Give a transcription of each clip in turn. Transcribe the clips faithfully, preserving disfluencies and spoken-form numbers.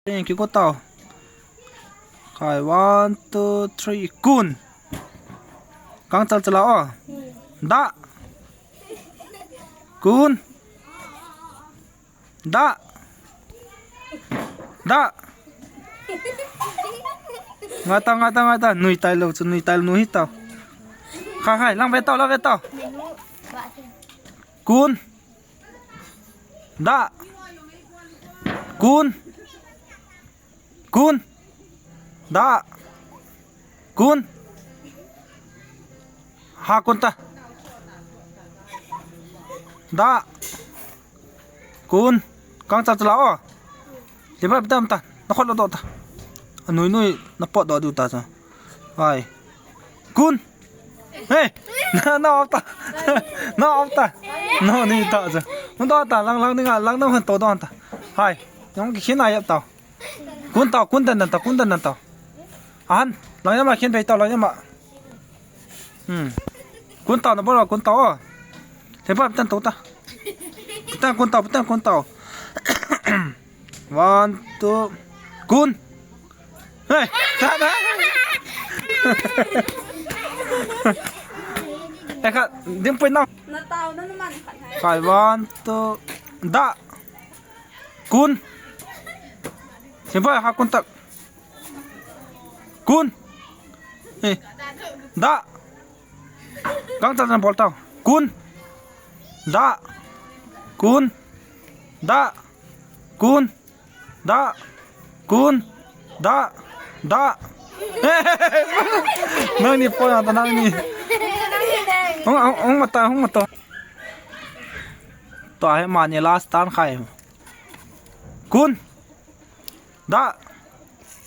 Kiko tao. Khai, one, two, three, kun. Kang chal chala o. Da. Kun. Da. Da. Ngai ta, ngai ta, ngai ta. Nui tai lou chu, nui tai lou nu hi tao. Khai, khai, lang ve tao, lang ve tao. Kun. Da. Kun. Kun. Da. Kun. Ha kun ta. Da. Kun. Kang chal chala o. Liba bidam ta. Na khot lo do ta. Anui nui na pot do diu ta cha. Ai. Kun. Hey. Na, na op ta. Na op ta. No ni ta cha. Mun do ta lang lang ni nga lang na han to do ta. Hai. Yong ki khin ai ap ta. Kun tao, kun dan dan tao, kun dan dan tao. Ahan, lang yama khen bei tao, lang yama. Hmm. Kun tao na bol, kun tao. Lepa pitan tao ta. Pitan kun tao, pitan kun tao. One, two, kun. Hey, ta ta. Eh, kha, dim pui nao. Na tao na naman khat hai. Khai, one, two, da. Kun. Simpai ha kun tak. Kun. Eh. Da. Kang chal chan bol tao. Kun. Da. Kun. Da. Kun. Da. Kun. Da. Da. Nang ni poi ata nang ni. Hung, hung, hung mata, hung mata. Tua hi mani last tan khai. Kun. Da.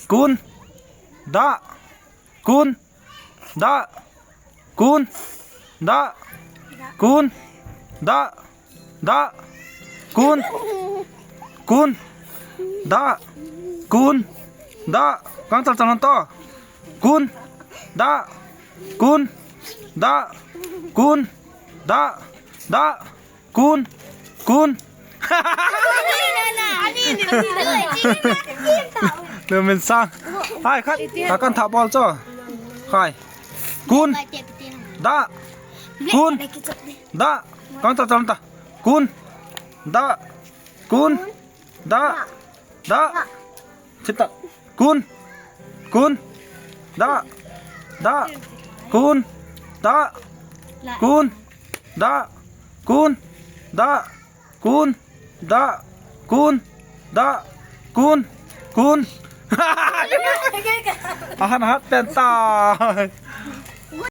Kun. Da. Kun. Da. Kun. Da. Kun. Da. Da. Kun. Kun. Da. Kun. Da. Kang chal chal to. Kun. Da. Kun. Da. Kun. Da. Da. Kun. Kun. Lu min sang. Hai khat. Ta kan tha bol cho. Hai. Kun. Da. Kun. Da. Kang ta chal ta. Kun. Da. Kun. Da. Da. Chita. Kun. Kun. Da. Da. Kun. Da. Kun. Da. Kun. Da. Kun. Da. Kun. Da. Kun. Kun. Ahan hat pen ta.